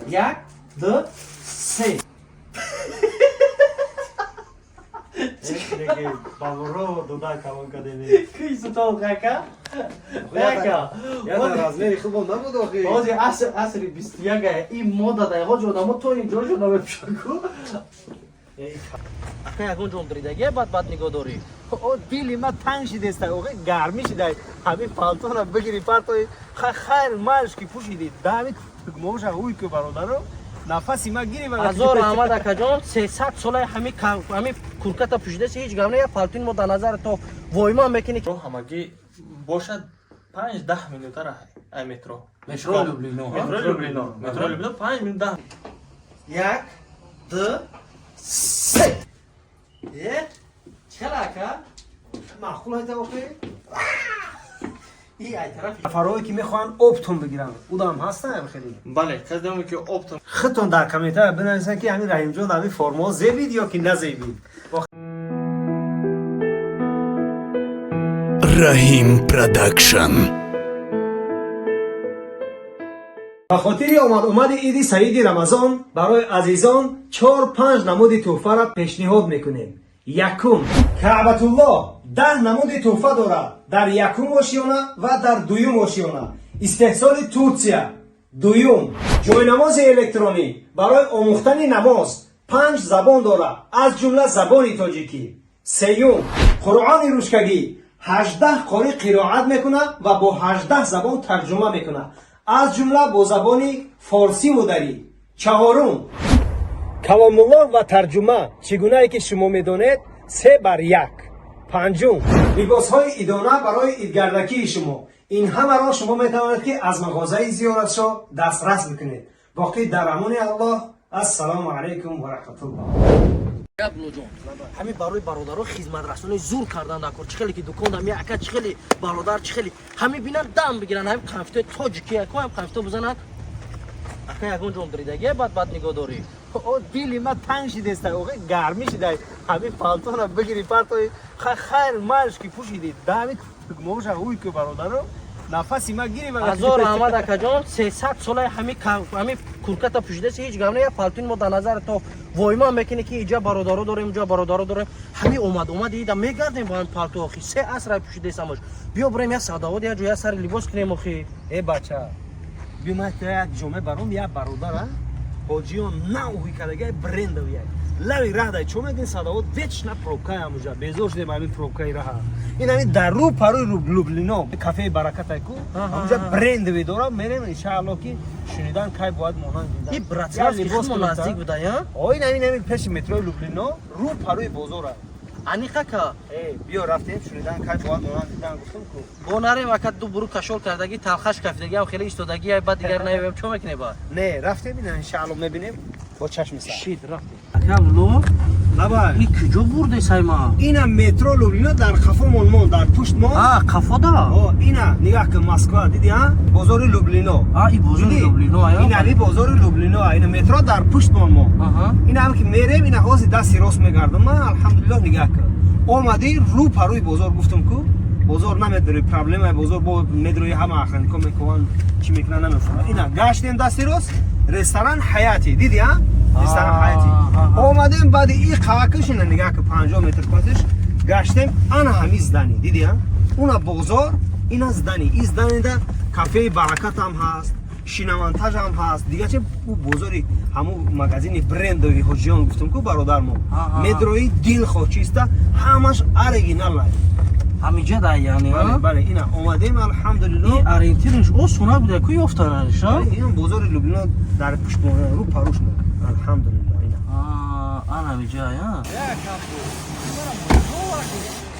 Як, ду, се. Баворо дода калон кадеми. Кисутол кака? Кака? Я дар размери хубон набуд охи. Ҳозир аср асри 21 ин мода дай ҳоҷи одамо то ин ҷо шуда мепӯшаку. Ака, ягон ҷом доридагия, баъд баъд нигоҳ дорӣ. О, дили ма танг шидеста, охи, гармӣ шидай. Ҳамин палтона бигири партои, хайр малш ки пӯшиди. Дами тугмоша ҳуй ку, бародаро. Нафаси ма гири ва. Азор раҳмат, акаҷон, 300 солаи ҳами курката пӯшидаси, ҳеҷ гап не, я палтуни мо дар назари то войма мекунӣ. Роҳ ҳамагӣ бошад 5-10 минута раҳ ай метро. Метро Люблино. Метро Люблино. Метро Люблино 5 минут 10. Як, ду, се. Е, чӣ ака? Маъқул айта охи. И ай тарафи. Нафарое ки мехоҳанд оптом бигиранд, удам ҳастанд хеле. Бале, касдаме ки оптом. Худтон дар комментария бинависанд, ки ҳамин Раҳимҷон ҳамин формаҳо зебид ё ки назебид. Раҳим Продакшн. Ба хотири омад-омади иди саиди Рамазон барои азизон чор панҷ намуди тӯҳфаро пешниҳод мекунем. Якум, Каъбатуллоҳ 10 намуди тӯҳфа дорад дар якум ошиёна ва дар дуюм ошиёна, истеҳсоли Турсия. Дуюм, ҷойнамози электронӣ барои омӯхтани намоз, панҷ забон дорад, аз ҷумла забони тоҷикӣ. Сеюм, Қуръони ручкагӣ, 18 қорӣ қироат мекунад ва бо 18 забон тарҷума мекунад, аз ҷумла бо забони форсиву дарӣ. Чаҳорум, Каломуллоҳ ва тарҷума, чӣ гунае ки шумо медонед, 3 бар 1. Панҷум, либосҳои идона барои идгардакии шумо. Ин ҳамаро шумо метавонед, ки аз мағозаи Зиёратшо дастрас бикунед. Боқӣ дар амони Аллоҳ. Ассалому алайкум ва раҳматуллоҳ. Абдуллоҷон, ҳамин барои бародаро хизматрасони зур кардан дар кор. Чӣ хеле ки дуконда ми ака, чӣ хеле бародар, чӣ хеле ҳамин бинанд, дам бигиранд, ҳамин конфетои тоҷики ака, ҳам конфето бизананд. Ака, ягон ҷом доридагия, баъд баъд нигоҳ дорӣ. О, дили ма танг шидеста, охи, гармӣ шидай. Ҳамин палтона бигири партои, хайр малш ки пӯшиди. Дами тугмоша ҳуй ку, бародаро. Нафаси ма гири ва. Азор раҳмат, акаҷон, 300 солаи ҳами курката пӯшидаси, ҳеҷ гап не, я палтуни мо дар назари то войма мекунӣ, ки иҷа бародаро дорем, иҷа бародаро дорем. Ҳами омад омад ида мегардем бо ҳамин палту. Охи, се аср ай пӯшидесамош. Биё бирем я садовод, я ҷо я сари либос кунем, охи. Э, бача, биё, ман як ҷоме баром, як бародара ҳоҷиён нав ҳуй кардагай, брендовый як лави раҳ дай. Чо мегӯни, садовод вечно пробкаи ҳамуҷа, безор шудем ҳамин пробкаи раҳа. Ин ҳамин дар рӯ парои Люблино кафеи Баракатай ку, ҳамуҷа брендовый дорам. Мерем, иншаалло, ки шунидан кай бояд монанд дидан. И Братславский хумо наздик буда я. О, ин ҳамин пеши метрои Люблино, рӯ парои бозора. Аниқа ка? Э, биё, рафтем. Шунидан кай бояд монанд дидан, гуфтам ку. Бо нарем, ака, ду буру кашол кардагӣ, талхаш кафидагӣ, ҳам хеле истодагӣ, баъд дигар наёбем, чо мекунем баъд? Не, рафтем, ина иншаалло мебинем бо чашми сар. Шид, рафтем, ака Абдулло. Лабай. И куҷо бурде сайма? Ина метро Люблино дар қафомон мон, дар пушт мон. А, қафода. О, ина нигоҳ кун, Москва диди, а бозори Люблино. А, и бозори Диди? Люблино, ая. Ина ами бозори Люблино, ина метро дар пушт мон мо. Ина ҳам ки мерем, ина ҳозир дасти рост мегардам ман, алҳамдулиллоҳ. Нигоҳ кун, омадӣ рӯ парои бозор, гуфтам ку бозор намедорӣ, проблемаи бозор бо медрои, ҳама охраннико мекунанд, чӣ мекунанд, намефаҳмам. Ина гаштем, дасти рост ресторан Ҳаяти, диди, а ресторан Ҳаяти. Омадем, баъди и қавакаш, ина нигоҳ кун, 50 метр пасиш гаштем, ана ҳами здание диди, а уна бозор, ина здание. И зданида кафеи Баракатам ҳаст, шиномонтажам ҳаст, дига че. Ӯ бозори ҳамун магазини брендовый ҳоҷиён, гуфтам ку бародармо, медрои дилхоҳ чиста, ҳамаш оригиналай. Ҳамиҷа да, яъне? Бале, бале, ина омадем, алҳамдулилло. И ориентирш осона буда ку ёфтанаш, а? Бале, ина бозори Люблино дар пушт мо, рӯ паруш мо, алҳамдулилло, ина. Ана ҳамиҷа, я.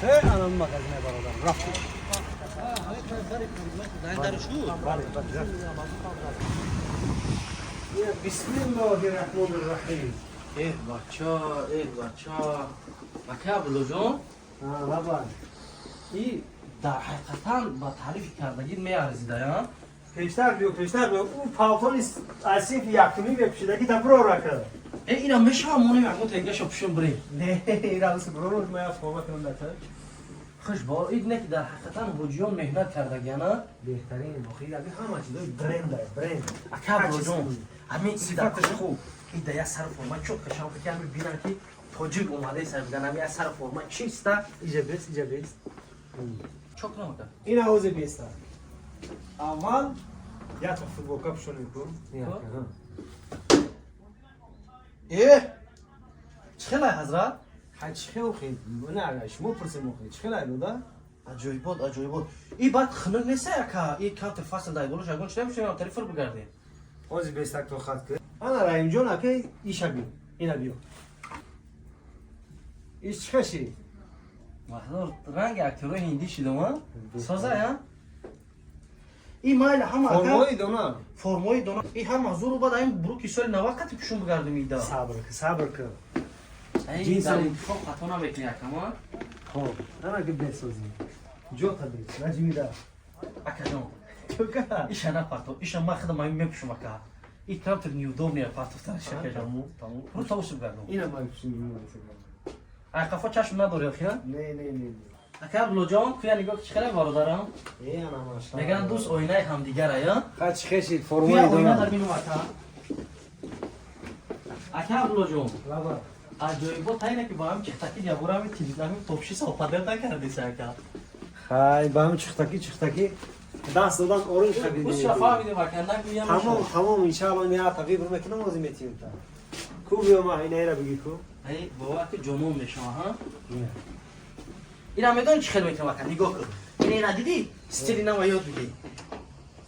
Э, ана магазина, бародар, рафтем. Бале, бале, рафтем. Бисмиллоҳи раҳмони раҳим. Эҳ, бача, эҳ, бача, ака Абдуллоҷон. Лабай. И дар ҳақиқатан ба таърифи кардагӣ меарзида, я. Пештар биё, пештар биё. Ӯ палтони аз синфи якумӣ мепӯшидаги та бирора кард. Э, ина мешавам, монем, ягон тегаша пушем, бирем. Не, ира бирора, ма я форма кунам дар та. Хуш бо ид не ки дар ҳақиқатан ҳоҷиён меҳнат кардагиана. Беҳтарин, охир, аби ҳама чизои бренда, бренд. Ака Абдуллоҷон. Ҳамин Сифаташ хуб. Ида я сар форма чётко шам, ки ҳами бинан, ки тоҷик омадаеса, биган ҳами я сар форма чиста. Иҷа бес, иҷа бес. Чо кунам, ака? Ина ҳозе беста. Аввал як футболка пӯшонем ку. Э, чӣ хелай, ҳазрат? Ҳай, чӣ хел охи? На, шумо пурсем охи. Чӣ хелай дода? Аҷоибот, аҷоибот. И баъд хунук неста, ака? И камтар фасл дай болош ягон чи намешавам, тарифр бигардем. Ҳози бестак то хат ки. Ана, Раҳимҷон ака, иша биё. Ина биё. Иш чӣ хеши? Маҳзур, ранги актёрои ҳиндӣ шидам, а? Соза, а? И майла ҳама, ака. Формои дона. Формои дона. И ҳама зуру баъд айн бруки соли нава қати пушун бигардем ида. Сабр ки, сабр ки. Ай, дар интихоб хато намекунӣ, акама. Хоб, ана ки бесозӣ. Ҷота бес, наҷмида. Акаҷон, Чӯка. иша напарто, иша ман худам ҳамин мепушум, ака. И камтар неудобный партофтанаш, акаҷон. Тамом. Просто усу бигардам. Ина ман пушун. Ай қафо чашм надори, охира? Не, не, не. Ака Абдуллоҷон, куя нигоҳ, чӣ хеле, бародарам? Э, ана машалло. Меган, дӯст оинаи ҳамдигара, я? Ха, чӣ хешид Куя формои оина дона. дар бинум, ака. Ака Абдуллоҷон, Лаба. аҷоибот тайна, ки ба ҳам чихтаки ябурами телевизори топши совпадет накардеса, ака. Хай, ба ҳам чихтаки, чихтаки. Даст додан орун шабиди. Уша фаҳмидем, ака, нагӯям. Тамом, тамом, иншаалло ния тағйир мекунам, ози метием та. Ку биё, ма инаира биги ку. Ай, бовар ки ҷонон мешава, ҳа? Ина медони, чӣ хел мекунам, ака? Нигоҳ кун. Ина, ина дидӣ? Стили нава ёд бигӣ.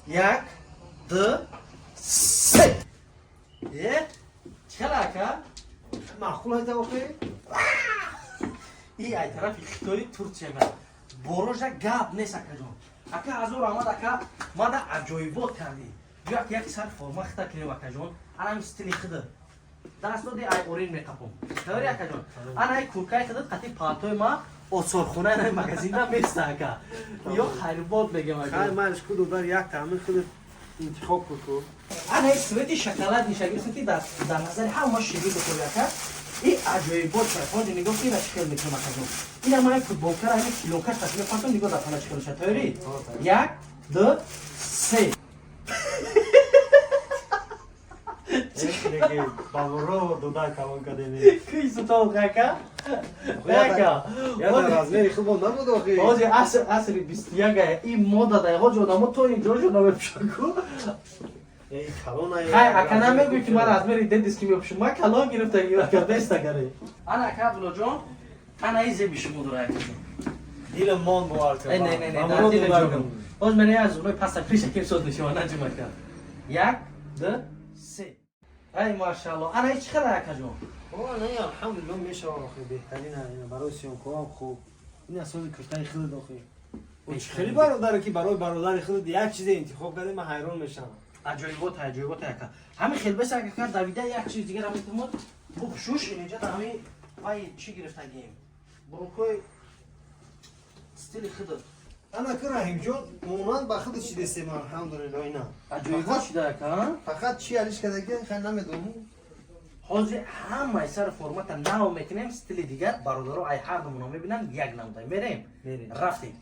Як, ду, се. Е? Чӣ хел, ака? Маъқул айта охи? И ай тарафи Хитои, Турсия ма. Борожа гап нест, акаҷон. Ака, ҳазор раҳмат, ака, мада аҷоибот кардӣ. Биё, як сар форма хита кунем, акаҷон. Анам стили хида. Даст доди, ай орин меқапом. Таври, акаҷон. Ана ай куркаи хидат қати палтои ма осорхона ай магазинда места, ака. Ё хайрбод мегам, Хай, ака. манш ку додар, як таъми худат интихоб кун ку. Ана ай цвети шоколад нишагирсин, ки дар назари ҳама ширин бихӯри, ака. И аҷоибот шуд. Ҳоҷи, нигоҳ ки, ина чӣ хел мекунам, акаҷон. Ина ман футболкара ҳамин филонкаш тасвир мепартам, нигоҳ, дар хона чӣ хел мешавад. Тайёрӣ? Як, ду, се. Баворо додар калон кадеми. Кисутол, ака? Ака. Я дар размери хуб набуд охи. Ҳоҷи, аср асри 21 ин мода дай, ҳоҷи, одамо то инҷо шуда мепӯшаку. Эй, калон ай. Хай, ака, намегӯй, ки ман размери дедис ки мепӯшам. Ман калон гирифта, ака, деста гаре. Ана, ака Абдуллоҷон, ана и зеби шумо дора, акаҷон. Дилам монд, бовар кун. Не, не, не, дар дили ҷон. Боз мен аз зунои паста приша ким соз мешава, наҷим, ака. Як, ду, се. Ай, машаалло. Ана и чӣ хела, акаҷон? О, не, алҳамдулилло, мешава охи, беҳтарин ина барои съёмкаам хуб. Ин асоси куртаи худат охи. Хеле бародаре, ки барои бародари худат як чизе интихоб кардем, ман ҳайрон мешавам. Аҷоибот, аҷоибот, ака. Ҳамин хел бес, ака, давида як чиз дигар ҳам метавонад. Бупшуш, инҷа дар ҳамин вай чӣ гирифтагием? Брукои стили худат. Ана ки, Раҳимҷон, монанд ба худи чи дестем, алҳамдулилло, ина. Аҷоибот шуда, ака. Фақат чи алиш кардаги, хай, намедонам. Ҳозир ҳамаи сари формата нав мекунем, стили дигар, бародаро ай ҳар думона мебинанд, як намудай. Мерем? Мерем. Рафтем.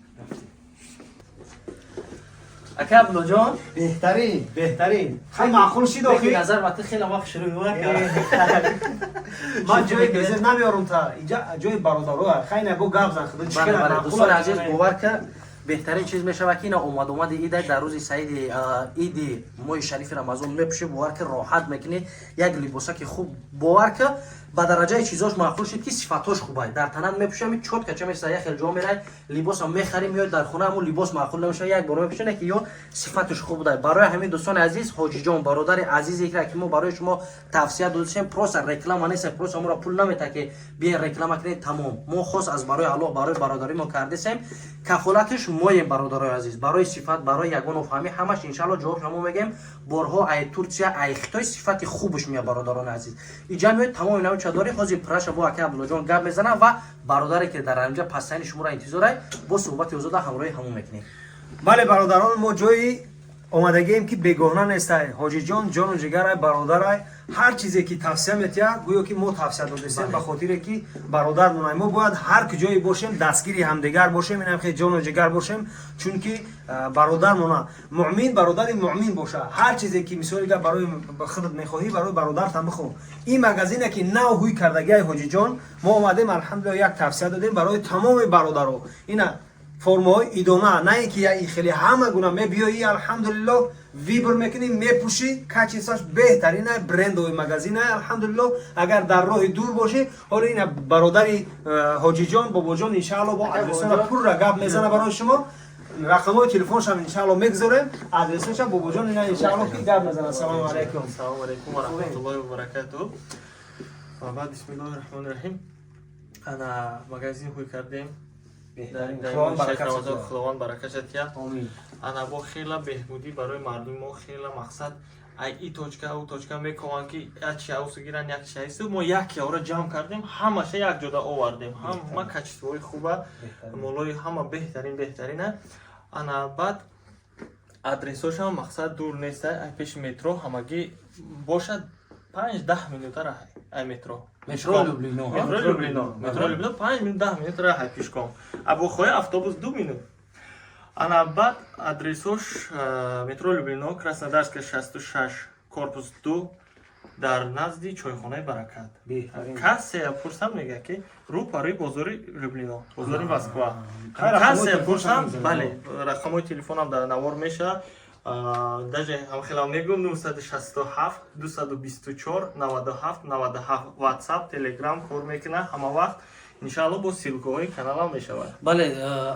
Ака Абдуллоҷон, Беҳтарин, беҳтарин. Хай, маъқул шид охи. Назар ба ту хеле вақт шурӯъ, ака. Ман ҷои безер намеорам та. Инҷа ҷои бародаро. Хай, на бо гап зан худ. Чӣ Бале, кара бале, маъқул дӯстони аст? азиз, бовар ка, беҳтарин чиз мешавад, ки ина омад омади ида дар рӯзи саиди иди моҳи шарифи Рамазон мепӯшӣ, бовар ки, роҳат мекунӣ, як либосаки хуб, бовар ки, ба дараҷаи чизош маъқул шуд, ки сифатош хубай. Дар танат мепӯшам, чётко ча меса. Як хел ҷо мерай, либосам мехарӣ, меояд дар хона, ҳамун либос маъқул намешавад, як бор мепӯшӣ, ки ё сифаташ хуб будай. Барои ҳамин, дӯстони азиз, ҳоҷиҷон, бародари азизе, ки мо барои шумо тавсия додем, просто реклама нест, просто моро пул намета, ки биен реклама кунед, тамом. Мо хос аз барои Аллоҳ, барои бародари мо кардесем, кафолатиш моем, бародарои азиз, барои сифат, барои ягон нофаҳмӣ, ҳамаш иншалло ҷавоб шумо мегем. Борҳо ай Турсия, ай Хитой сифати хубаш меяд, бародарони азиз. Иҷа меояд, тамоми навча дори. Ҳозир праша бо ака Абдуллоҷон гап мезанам ва бародаре, ки дар ҳамҷа пастайни шуморо интизорай, бо суҳбати озода ҳамроҳи ҳамон мекунем. Бале, бародарон, мо ҷои Омадагием, ки бегона нестай. Ҳоҷиҷон ҷону ҷигарай, бародарай. Ҳар чизе ки тавсия метиҳад, гӯё ки мо тавсия додесем, ба хотире ки бародармонай. Мо бояд ҳар куҷое бошем, дастгири ҳамдигар бошем, инам хел ҷону ҷигар бошем, чунки бародармона. Муъмин бародари муъмин боша. Ҳар чизе ки, мисоли гап, барои худат мехоҳӣ, барои бародаратам бихоҳ. Ин магазине ки нав ҳуй кардагиай ҳоҷиҷон, мо омадем, алҳамдулилла, як тавсия додем барои тамоми бародаро. Ина формаҳои идона, на ин ки хеле ҳама гуна мебиёӣ, алҳамдулилло, выбор мекунӣ, мепӯшӣ, качествоаш беҳтарина, брендовый магазина, алҳамдулилло. Агар дар роҳи дур бошӣ, ҳоло ина бародари ҳоҷиҷон, бобоҷон, иншаалло, бо адресона пурра гап мезана барои шумо. Рақамҳои телефоншам иншаалло мегузорем, адресошам бобоҷон ина иншаалло ки гап мезана. Салому алайкум. Салому алайкум ва раҳматуллоҳи ва баракатуҳ. Ва баъд, бисмиллоҳи раҳмони раҳим. Ана магазин ҳуй кардем. Худованд баракат Рамазон диҳад. Худованд баракатша диҳад. Омин. Ана бо хела беҳбудӣ барои мардуми мо, хела мақсад ай и точка, у точка мекоманд, ки як чи аусу гиранд, як чи айсу. Мо як явра ҷамъ кардем, ҳамаша як ҷода овардем, ҳама качествои хуба, молои ҳама беҳтарин, беҳтарина. Ана баъд адресошам мақсад дур неста, ай пеши метро ҳамагӣ бошад 5-10 минута раҳ ай метро. Метро Люблино. Метро Люблино, метро Люблино, 5 минут, 10 минут раҳ пешком, а бо хоҳи автобус 2 минут. Ана баъд адресош метро Люблино, Краснодарская 66, корпус 2, дар назди чойхонаи Баракат. Касе пурсам, мега, ки рӯ парои бозори Люблино, бозори Москва. Касе пурсам, бале, рақамҳои телефонам дар навор мешавад. Даже ҳамхелам мегӯм: 967 224 97 97. Ватсап, Телеграм кор мекунад ҳама вақт. Иншаалло, бо ссылкаҳои каналам мешавад. Бале,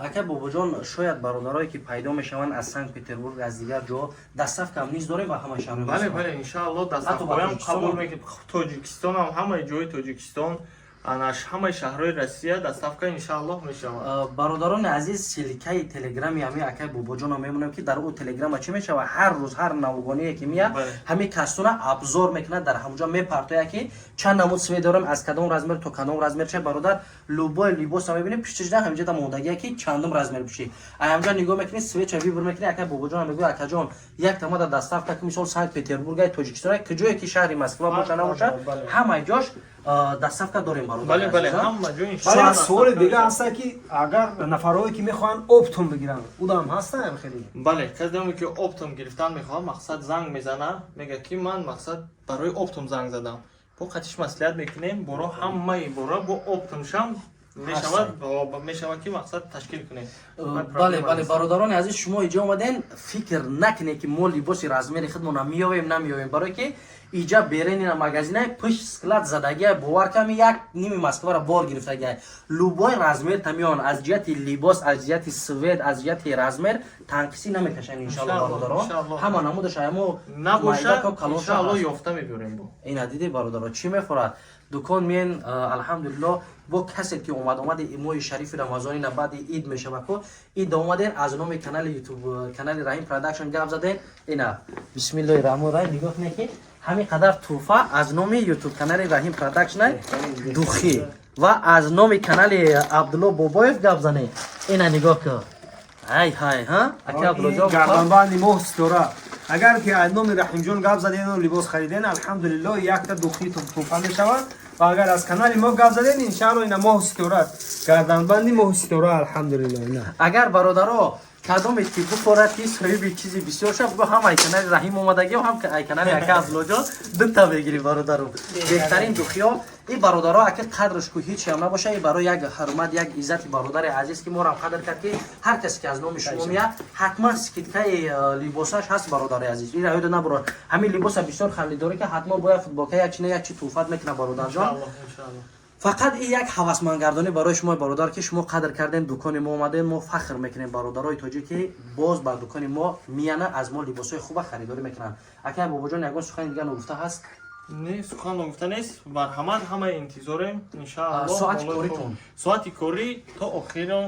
ака бобоҷон, шояд бародарое ки пайдо мешаванд аз Санкт Петербург, аз дигар ҷо, доставкаам низ дорем ба ҳамаи шаҳрҳои Бале. Москва? Бале, иншаалло, доставкаҳоям қабул мекунем. Тоҷикистонам, ҳамаи ҷои Тоҷикистон, ана ҳамаи шаҳрҳои Россия доставка иншааллоҳ мешавад. Бародарони азиз, ссылкаи телеграми ҳамин акай бобоҷонам мемонем, ки дар ӯ телеграма чӣ мешавад, ҳар рӯз ҳар навгоние ки меяд, ҳамин касуна обзор мекунад, дар ҳамуҷа мепартояд, ки чанд намуд цвет дорем, аз кадом размер то кадом размер ча. Бародар, любой либоса мебинем, пиштишда ҳамиҷа мондагия, ки чандум размер пӯшӣ. А ҳамҷа нигоҳ мекунӣ, цветча выбор мекунӣ. Акай бобоҷонам мегӯяд: «Акаҷон, як тамада доставка ки, мисол, Санкт Петербурга, Тоҷикистон, куҷое ки шаҳри Москва боша, набоша, ҳамаи ҷош доставка дорем, бародар». Бале, бале, ҳама ҷо. Бале, як суоли дига ҳаста, ки агар нафарҳое ки мехоҳанд оптом бигиранд, удам ҳастаям хеле? Бале, касе ки оптом гирифтан мехоҳад, мақсад, занг мезана, мега, ки ман, мақсад, барои оптом занг задам. Бо қатиш маслиҳат мекунем, боро ҳамаи бора бо оптомшам мешавад, ки мақсад ташкил кунем. Бале, бародарони азиз, шумо иҷо омаден, фикр накунед, ки мо либоси размери худмона меёвем, намеёвем, барое ки иҷа беренина магазинай пушт склад задагия, бовар ками, як ними Москваро бор гирифтагия. Любой размер тамиён, аз ҷиҳати либос, аз ҷиҳати цвет, аз ҷиҳати размер танқисӣ намекашанд, иншалло. Бародарон, ҳама намудаш амо Набошад, иншалло, ёфта мебиёрем бо. Ина диди, бародаро, чӣ мехӯрад дукон миен. Алҳамдулилло, бо касе ки омад, омади моҳи шарифи Рамазони на, баъди ид мешава ку, ид омаден, аз номи канали Ютуб, канали Раҳим Продакшн гап заден. Ина, бисмиллоҳи раҳмони раҳим, нигоҳ кунед, ки ҳамин қадар тӯҳфа аз номи Ютуб канали Раҳим Продакшн, духи, ва аз номи канали Абдулло Бобоев гап занед. Ина нигоҳ кун, ҳай ҳай ҳа, аки Абдуллоҷон. Гарданбанди моҳ ситора. Агар ки аз номи Раҳимҷон гап задену либос хариден, алҳамдулилло, якта духи тӯҳфа мешавад. Ва агар аз канали мо гап заден, иншаалло, ина моҳ ситора, гарданбанди моҳ ситора, алҳамдулилло, ина. Агар бародаро кадоме ки бихорад, ки соҳиби чизи бисёр шав, буго, ҳам ай канали Раҳим омадагӣ, ҳам ай канали ака Абдуллоҷон дута мегирӣ. Бародаро, беҳтарин духиё и бародаро, ака қадрш ку ҳеч ҳам набоша, и барои як ҳурмат, як иззати бародари азиз, ки морам қадр кард, ки ҳар касе ки аз номи шумо меяд, ҳатман скидкаи либосаш ҳаст. Бародари азиз, ира ёда набурад, ҳамин либоса бисёр халидорӣ, ки ҳатман бояд футболка, як чи на як чи тӯҳфат мекунад, бародарҷон. Фақат ин як ҳавасмандгардонӣ барои шумо, бародар, ки шумо қадр кардем, дукони мо омадем. Мо фахр мекунем, бародарои тоҷик, ки боз ба дукони мо мияна, аз мо либосҳои хуба харидорӣ мекунанд. Ака бобоҷон, ягон сухани дигар ногуфта ҳаст? Не, сухан ногуфта нест. Марҳамат, ҳамаи интизорем, иншаалло. Соати коритон? Соати корӣ то охирон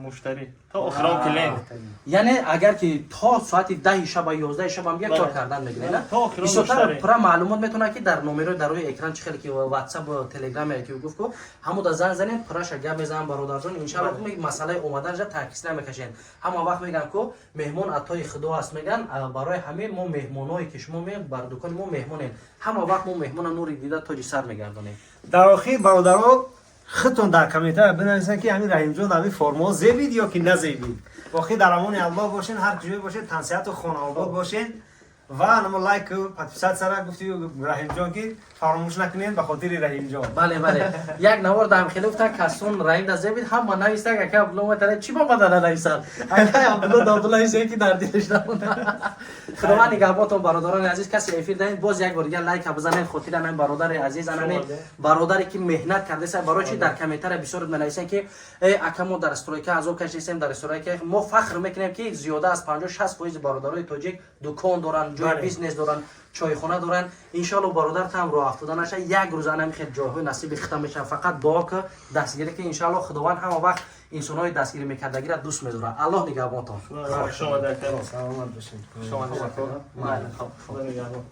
муштарӣ. То охирон клиент. Яъне агар ки то соати 10-и шаба, 11-и шаба бия, кор кардан мегиред, на? То охирон Бисёртар муштарӣ. Пурра маълумот метавонад, ки дар номерои дар рӯи экран, чӣ хеле ки WhatsApp, Telegram ки гуфт ку, ҳамуда занг занед, пурраша гап мезанам, бародарҷон. Иншалло, ки масъалаи омаданша таъкис намекашед. Ҳама вақт мегӯям ку, меҳмон атои худо аст, меган. Барои ҳамин мо меҳмоное ки шумо бар дукони мо меҳмонем, ҳама вақт мо меҳмона нури дида, тоҷи сар мегардонем. Дар охир, бародаро, худтон дар комментария бинависед, ки ҳамин Раҳимҷон ҳамин формаҳо зебид ё ки назебид. Боқӣ дар амони Аллоҳ бошен, ҳар куҷое бошед, тансиҳату хонаобод бошен ва намо лайку подписаться ра гуфти Раҳимҷон, ки фаромӯш накунед, ба хотири Раҳимҷон. Бале, як навор даам хеле гуфтан, касон Раҳим да зебид, ҳама нависак, ака Абдулло метара чӣ ба мадана нависад, ака Абдулло Абдулло нависа, ки дар дилаш намонда. Худованд нигаҳботон, бародарони азиз. Касе эфир даин, боз як бор дигар лайка бизанед, хотир анами бародари азиз, анами бародаре ки меҳнат кардеса. Барои чи дар комментария бисёр менависен, ки э, ака, мо дар стройка азоб кашидесем, дар стройка. Мо фахр мекунем, ки зиёда аз 50-60% бародарои тоҷик дукон доранд, ҷои бизнес доранд, чойхона доранд. Иншоалло, бародар, там роҳ афтода наша, як рӯз анами хел ҷойҳои насиби хита мешавад. Фақат дуо ки, дастгирӣ ки. Иншоалло, Худованд ҳама вақт инсонҳои дастгирӣ мекардагиро дӯст медорад. Аллоҳ нигаҳбонтон. Хуш омадед. Саломат бошед. Хуш омадед. Худо нигаҳбон.